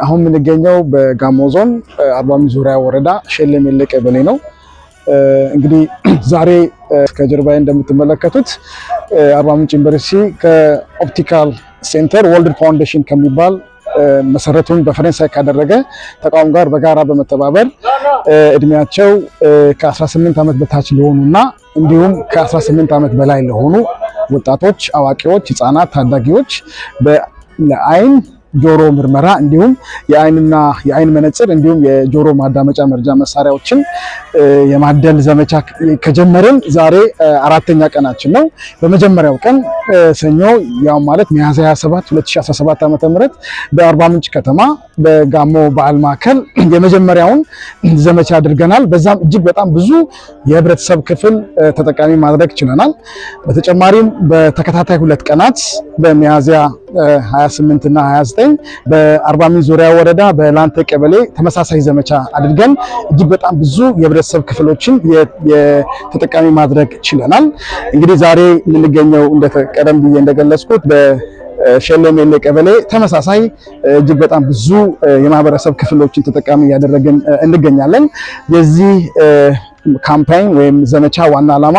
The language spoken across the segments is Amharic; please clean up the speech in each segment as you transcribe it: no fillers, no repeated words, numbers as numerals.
አሁን የምንገኘው በጋሞ ዞን አርባ ምንጭ ዙሪያ ወረዳ ሸለሜሌ ቀበሌ ነው። እንግዲህ ዛሬ ከጀርባዬ እንደምትመለከቱት አርባ ምንጭ ዩኒቨርሲቲ ከ Optical Center World Foundation ከሚባል መሰረቱን በፈረንሳይ ካደረገ ተቋም ጋር በጋራ በመተባበር እድሜያቸው ከ18 ዓመት በታች ለሆኑና እንዲሁም ከ18 ዓመት በላይ ለሆኑ ወጣቶች፣ አዋቂዎች፣ ህፃናት፣ ታዳጊዎች ለአይን ጆሮ ምርመራ እንዲሁም የአይንና የአይን መነጽር እንዲሁም የጆሮ ማዳመጫ መርጃ መሳሪያዎችን የማደል ዘመቻ ከጀመርን ዛሬ አራተኛ ቀናችን ነው። በመጀመሪያው ቀን ሰኞ፣ ያው ማለት ሚያዝያ 27 2017 ዓ.ም በአርባ ምንጭ ከተማ በጋሞ በዓል ማዕከል የመጀመሪያውን ዘመቻ አድርገናል። በዛም እጅግ በጣም ብዙ የህብረተሰብ ክፍል ተጠቃሚ ማድረግ ችለናል። በተጨማሪም በተከታታይ 2 ቀናት በሚያዝያ 28 እና 29 በአርባ ምንጭ ዙሪያ ወረዳ በላንቴ ቀበሌ ተመሳሳይ ዘመቻ አድርገን እጅግ በጣም ብዙ የህብረተሰብ ክፍሎችን ተጠቃሚ ማድረግ ችለናል። እንግዲህ ዛሬ የምንገኘው ቀደም ብዬ እንደገለጽኩት በሸለሜሌ ቀበሌ ተመሳሳይ እጅግ በጣም ብዙ የማህበረሰብ ክፍሎችን ተጠቃሚ እያደረግን እንገኛለን። የዚህ campaign ወይም ዘመቻ ዋና ዓላማ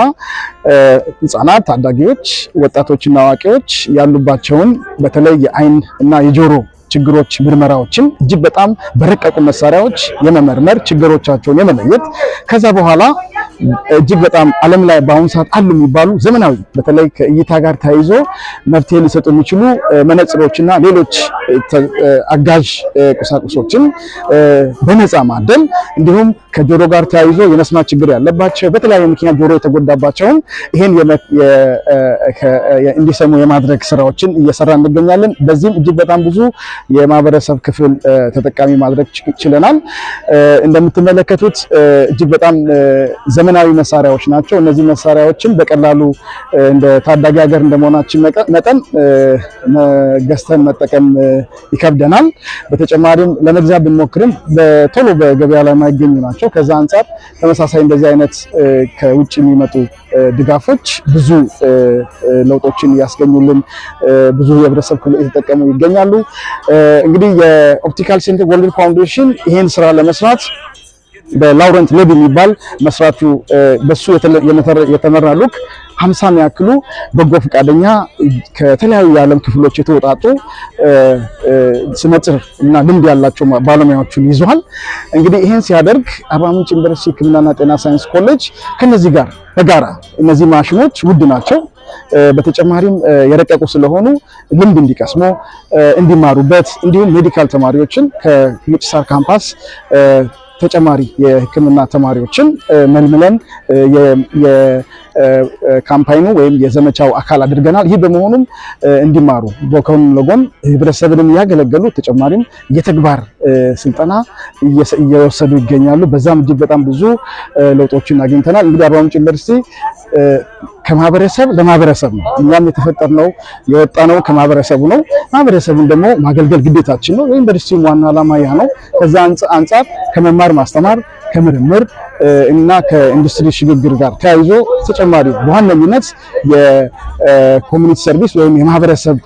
ህጻናት፣ ታዳጊዎች፣ ወጣቶችና አዋቂዎች ያሉባቸውን በተለይ የአይን እና የጆሮ ችግሮች ምርመራዎችን እጅግ በጣም በረቀቁ መሳሪያዎች የመመርመር፣ ችግሮቻቸውን የመለየት፣ ከዛ በኋላ እጅግ በጣም ዓለም ላይ በአሁኑ ሰዓት አሉ የሚባሉ ዘመናዊ በተለይ ከእይታ ጋር ተያይዞ መፍትሄ ሊሰጡ የሚችሉ መነጽሮችና ሌሎች አጋዥ ቁሳቁሶችን በነፃ ማደል፣ እንዲሁም ከጆሮ ጋር ተያይዞ የመስማት ችግር ያለባቸው፣ በተለያየ ምክንያት ጆሮ የተጎዳባቸውን ይህን እንዲሰሙ የማድረግ ስራዎችን እየሰራ እንገኛለን። በዚህም እጅግ በጣም ብዙ የማህበረሰብ ክፍል ተጠቃሚ ማድረግ ችለናል። እንደምትመለከቱት እጅግ በጣም ዘመናዊ መሳሪያዎች ናቸው። እነዚህ መሳሪያዎችን በቀላሉ እንደ ታዳጊ ሀገር እንደመሆናችን መጠን ገዝተን መጠቀም ይከብደናል። በተጨማሪም ለመግዛት ብንሞክርም በቶሎ በገበያ ላይ የማይገኙ ናቸው። ከዛ አንጻር ተመሳሳይ እንደዚህ አይነት ከውጭ የሚመጡ ድጋፎች ብዙ ለውጦችን እያስገኙልን ብዙ የህብረተሰብ ክፍል እየተጠቀሙ ይገኛሉ። እንግዲህ የ Optical Center World Foundation ይሄን ስራ ለመስራት በላውረንት ሌብ የሚባል መስራቹ በሱ የተመራ ልዑክ 50 የሚያክሉ በጎ ፈቃደኛ ከተለያዩ የዓለም ክፍሎች የተውጣጡ ስመጥር እና ልምድ ያላቸው ባለሙያዎችን ይዟል። እንግዲህ ይህን ሲያደርግ አርባ ምንጭ ዩኒቨርሲቲ ሕክምናና ጤና ሳይንስ ኮሌጅ ከነዚህ ጋር በጋራ እነዚህ ማሽኖች ውድ ናቸው። በተጨማሪም የረቀቁ ስለሆኑ ልምድ እንዲቀስሙ፣ እንዲማሩበት እንዲሁም medical ተማሪዎችን ከሙጭሳር ካምፓስ ተጨማሪ የሕክምና ተማሪዎችን መልምለን የ campaign ኑ ወይም የዘመቻው አካል አድርገናል። ይህ በመሆኑም እንዲማሩ ጎን ለጎን ህብረተሰብንም እያገለገሉ ተጨማሪም የተግባር ስልጠና እየወሰዱ ይገኛሉ። በዛም እጅግ በጣም ብዙ ለውጦችን አግኝተናል። እንግዲህ አርባ ምንጭ ዩኒቨርሲቲ ከማህበረሰብ ለማህበረሰብ ነው። እኛም የተፈጠርነው የወጣነው ከማህበረሰቡ ነው። ማህበረሰቡን ደግሞ ማገልገል ግዴታችን ነው። የዩኒቨርሲቲው ዋና ዓላማ ያ ነው። ከዛ አንጻር ከመማር ማስተማር፣ ከምርምር እና ከኢንዱስትሪ ሽግግር ጋር ተያይዞ ተጨማሪ በዋነኝነት የ community service ወይም የማህበረሰብ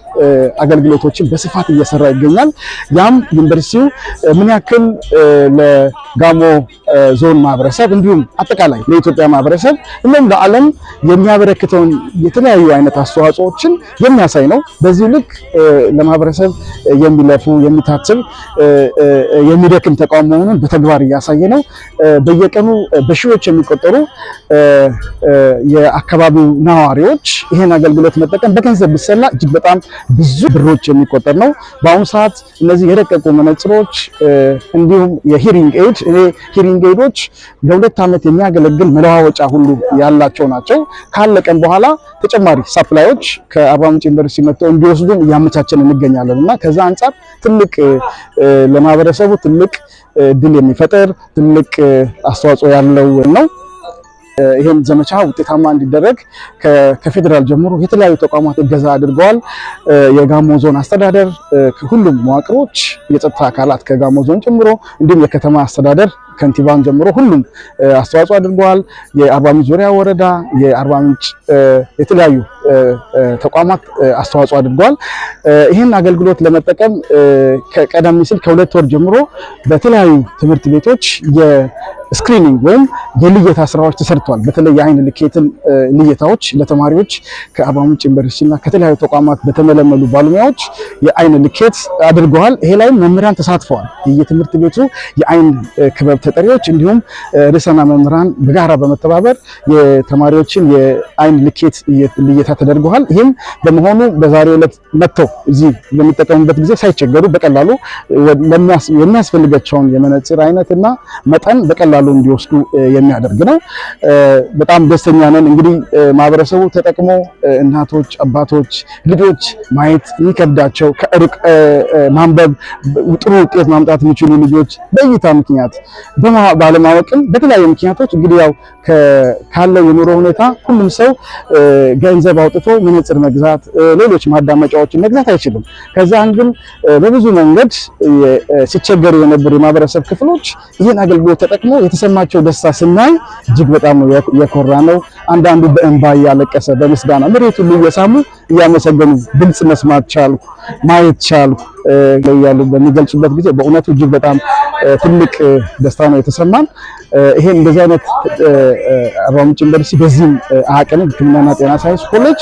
አገልግሎቶችን በስፋት እየሰራ ይገኛል። ያም ዩኒቨርሲቲው ምን ያክል ለጋሞ ዞን ማህበረሰብ እንዲሁም አጠቃላይ ለኢትዮጵያ ማህበረሰብ እንዲሁም ለዓለም የሚያበረክተውን የተለያዩ አይነት አስተዋጽኦዎችን የሚያሳይ ነው። በዚህ ልክ ለማህበረሰብ የሚለፉ፣ የሚታትር፣ የሚደክም ተቋም መሆኑን በተግባር እያሳየ ነው። በየቀኑ በሺዎች የሚቆጠሩ የአካባቢው ነዋሪዎች ይሄን አገልግሎት መጠቀም በገንዘብ ቢሰላ እጅግ በጣም ብዙ ብሮች የሚቆጠር ነው። በአሁኑ ሰዓት እነዚህ የረቀቁ መነጽሮች እንዲሁም የ hearing aid፣ እኔ hearing aid ኦች ለ2 ዓመት የሚያገለግል መለዋወጫ ሁሉ ያላቸው ናቸው። ካለቀም በኋላ ተጨማሪ supply ዎች ከአርባ ምንጭ ዩኒቨርሲቲ መጥተው እንዲወስዱም እያመቻቸን እንገኛለን እና ከዛ አንጻር ትልቅ ለማህበረሰቡ ትልቅ እድል የሚፈጥር ትልቅ አስተዋጽኦ ያለው ነው። ይህን ዘመቻ ውጤታማ እንዲደረግ ከፌዴራል ጀምሮ የተለያዩ ተቋማት እገዛ አድርገዋል። የጋሞ ዞን አስተዳደር፣ ሁሉም መዋቅሮች፣ የጸጥታ አካላት ከጋሞ ዞን ጀምሮ እንዲሁም የከተማ አስተዳደር ከንቲባን ጀምሮ ሁሉም አስተዋጽኦ አድርገዋል። የአርባ ምንጭ ዙሪያ ወረዳ፣ የአርባ ምንጭ የተለያዩ ተቋማት አስተዋጽኦ አድርገዋል። ይህን አገልግሎት ለመጠቀም ቀደም ሲል ከ2 ወር ጀምሮ በተለያዩ ትምህርት ቤቶች የ screening ወይም የልየታ ስራዎች ተሰርተዋል። በተለይ የአይን ልኬትን ልየታዎች ለተማሪዎች ከአርባ ምንጭ ዩኒቨርሲቲ እና ከተለያዩ ተቋማት በተመለመሉ ባለሙያዎች የአይን ልኬት አድርገዋል። ይሄ ላይም መምህራን ተሳትፈዋል። የትምህርት ቤቱ የአይን ክበብ ተጠሪዎች እንዲሁም ርዕሳነ መምህራን በጋራ በመተባበር የተማሪዎችን የአይን ልኬት ልየታ ተደርገዋል። ይህም በመሆኑ በዛሬው ዕለት መጥተው እዚህ በሚጠቀሙበት ጊዜ ሳይቸገሩ በቀላሉ የሚያስፈልጋቸውን የመነጽር አይነት እና መጠን በቀላሉ እንዲወስዱ የሚያደርግ ነው። በጣም ደስተኛ ነን። እንግዲህ ማህበረሰቡ ተጠቅሞ እናቶች፣ አባቶች፣ ልጆች ማየት የሚከብዳቸው፣ ከሩቅ ማንበብ ጥሩ ውጤት ማምጣት የሚችሉ ልጆች በእይታ ምክንያት፣ ባለማወቅም፣ በተለያዩ ምክንያቶች እንግዲህ ያው ካለው የኑሮ ሁኔታ ሁሉም ሰው ገንዘብ አውጥቶ መነጽር መግዛት፣ ሌሎች ማዳመጫዎችን መግዛት አይችልም። ከዛ ግን በብዙ መንገድ ሲቸገሩ የነበሩ የማህበረሰብ ክፍሎች ይህን አገልግሎት ተጠቅሞ የተሰማቸው ደስታ ስናይ እጅግ በጣም ነው የኮራነው። አንዳንዱ በእንባ እያለቀሰ በምስጋና መሬት ሁሉ እየሳሙ እያመሰገኑ ድምፅ መስማት ቻልኩ፣ ማየት ቻልኩ እያሉ በሚገልጹበት ጊዜ በእውነቱ እጅግ በጣም ትልቅ ደስታ ነው የተሰማን። ይሄ እንደዚህ አይነት አርባ ምንጭ ዩኒቨርሲቲ በዚህም አቅም ሕክምናና ጤና ሳይንስ ኮሌጅ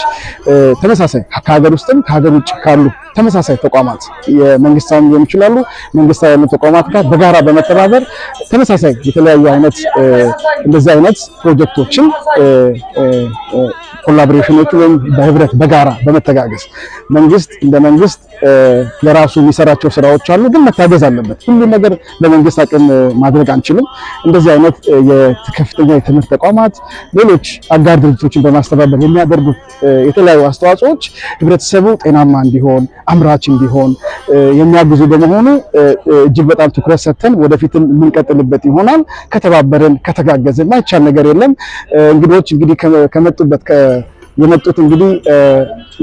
ተመሳሳይ ከሀገር ውስጥም ከሀገር ውጭ ካሉ ተመሳሳይ ተቋማት፣ የመንግስታዊ ሊሆኑ ይችላሉ፣ መንግስታዊ ያልሆኑ ተቋማት ጋር በጋራ በመተባበር ተመሳሳይ የተለያዩ አይነት እንደዚህ አይነት ፕሮጀክቶችን፣ collaboration ኦች ወይም በህብረት በጋራ በመተጋገዝ፣ መንግስት እንደ መንግስት ለራሱ የሚሰራቸው ስራዎች አሉ፣ ግን መታገዝ አለበት። ሁሉ ነገር በመንግስት አቅም ማድረግ አንችልም። እንደዚህ አይነት የከፍተኛ የትምህርት ተቋማት፣ ሌሎች አጋር ድርጅቶችን በማስተባበር የሚያደርጉት የተለያዩ አስተዋጽኦዎች ህብረተሰቡ ጤናማ እንዲሆን፣ አምራች እንዲሆን የሚያግዙ በመሆኑ እጅግ በጣም ትኩረት ሰጥተን ወደፊትም የምንቀጥልበት ይሆናል። ከተባበርን፣ ከተጋገዝን ማይቻል ነገር የለም። እንግዶች እንግዲህ ከመጡበት የመጡት እንግዲህ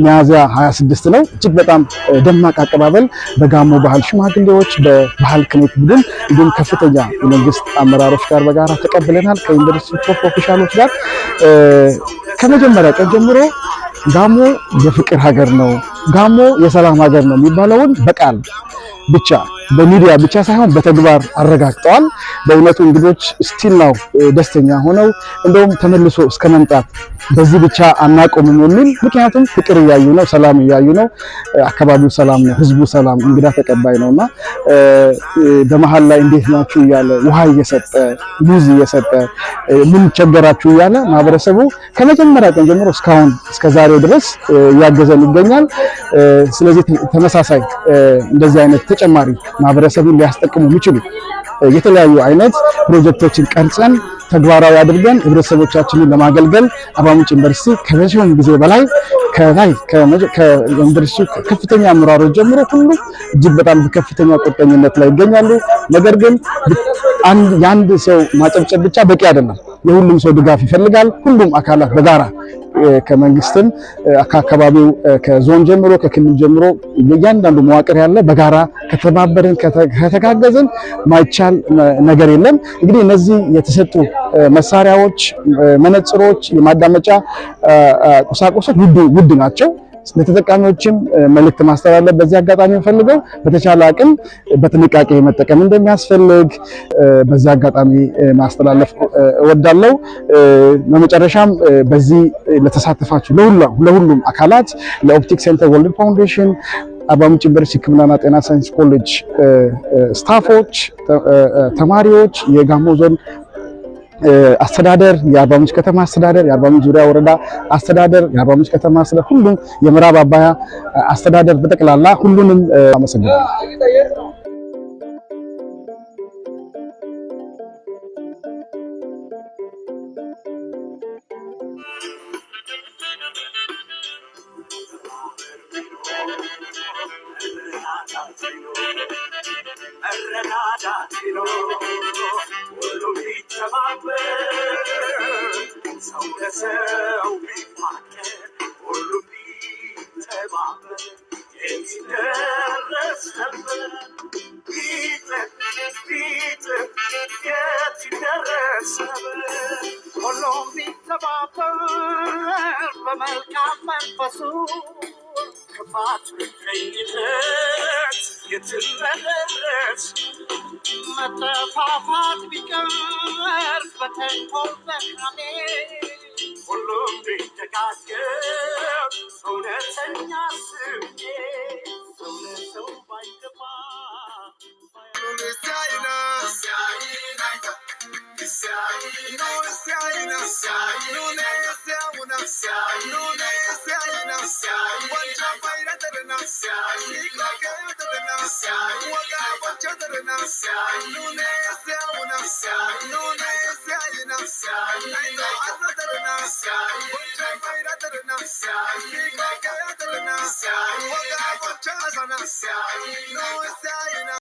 ሚያዝያ 26 ነው። እጅግ በጣም ደማቅ አቀባበል በጋሞ ባህል ሽማግሌዎች፣ በባህል ቅኔት ቡድን እንዲሁም ከፍተኛ የመንግስት አመራሮች ጋር በጋራ ተቀብለናል። ከዩኒቨርሲቲ top official ኦች ጋር ከመጀመሪያ ቀን ጀምሮ ጋሞ የፍቅር ሀገር ነው፣ ጋሞ የሰላም ሀገር ነው የሚባለውን በቃል ብቻ፣ በሚዲያ ብቻ ሳይሆን በተግባር አረጋግጠዋል። በእውነቱ እንግዶች still now ደስተኛ ሆነው እንደውም ተመልሶ እስከ መምጣት፣ በዚህ ብቻ አናቆምም የሚል፣ ምክንያቱም ፍቅር እያዩ ነው፣ ሰላም እያዩ ነው። አካባቢው ሰላም ነው፣ ህዝቡ ሰላም፣ እንግዳ ተቀባይ ነውና በመሀል ላይ እንዴት ናችሁ እያለ፣ ውሃ እየሰጠ፣ ሙዝ እየሰጠ፣ ምን ቸገራችሁ እያለ ማህበረሰቡ ከመጀመሪያ ቀን ጀምሮ እስካሁን እስከ ዛሬው ድረስ እያገዘን ይገኛል። ስለዚህ ተመሳሳይ እንደዚህ አይነት ተጨማሪ ማህበረሰቡን ሊያስጠቅሙ የሚችሉ የተለያዩ አይነት ፕሮጀክቶችን ቀርጸን ተግባራዊ አድርገን ህብረተሰቦቻችንን ለማገልገል አርባ ምንጭ ዩኒቨርሲቲ ከመቼውም ጊዜ በላይ ከላይ ከዩኒቨርሲቲ ከፍተኛ አመራሮች ጀምሮ ሁሉ እጅግ በጣም በከፍተኛ ቁርጠኝነት ላይ ይገኛሉ። ነገር ግን የአንድ ሰው ማጨብጨብ ብቻ በቂ አይደለም። የሁሉም ሰው ድጋፍ ይፈልጋል። ሁሉም አካላት በጋራ ከመንግስትም፣ ከአካባቢው፣ ከዞን ጀምሮ፣ ከክልል ጀምሮ እያንዳንዱ መዋቅር ያለ በጋራ ከተባበርን፣ ከተጋገዝን ማይቻል ነገር የለም። እንግዲህ እነዚህ የተሰጡ መሳሪያዎች፣ መነጽሮች፣ የማዳመጫ ቁሳቁሶች ውድ ውድ ናቸው። ለተጠቃሚዎችም መልእክት ማስተላለፍ በዚህ አጋጣሚ የምፈልገው በተቻለ አቅም በጥንቃቄ መጠቀም እንደሚያስፈልግ በዚህ አጋጣሚ ማስተላለፍ እወዳለሁ። በመጨረሻም በዚህ ለተሳተፋችሁ ለሁሉም አካላት፣ ለ Optic Center World Foundation፣ አርባ ምንጭ ዩኒቨርሲቲ ሕክምናና ጤና ሳይንስ ኮሌጅ staff ኦች፣ ተማሪዎች፣ የጋሞ ዞን አስተዳደር፣ የአርባ ምንጭ ከተማ አስተዳደር፣ የአርባ ምንጭ ዙሪያ ወረዳ አስተዳደር፣ የአርባ ምንጭ ከተማ አስተዳደር፣ ሁሉም የምዕራብ አባያ አስተዳደር በጠቅላላ ሁሉንም አመሰግናለሁ። መረዳዳት ቢኖር፣ ሁሉም ቢተባበር፣ ሰው ለሰው ቢፋቀር፣ ሁሉም ቢተባበር የት ይደረስ ነበር? ቢጥር ቢጥር የት ይደረስ ነበር? ሁሉም ቢተባበር በመልካም መንፈስ። ቢተናፈሱ ክፋት፣ ምቀኝነት የትም በደረስ፣ መጠፋፋት ቢቀር በተንኮል በሐሜት፣ ሁሉም ቢደጋገፍ እውነተኛ ስሜት፣ ሰው ለሰው ባይገባ።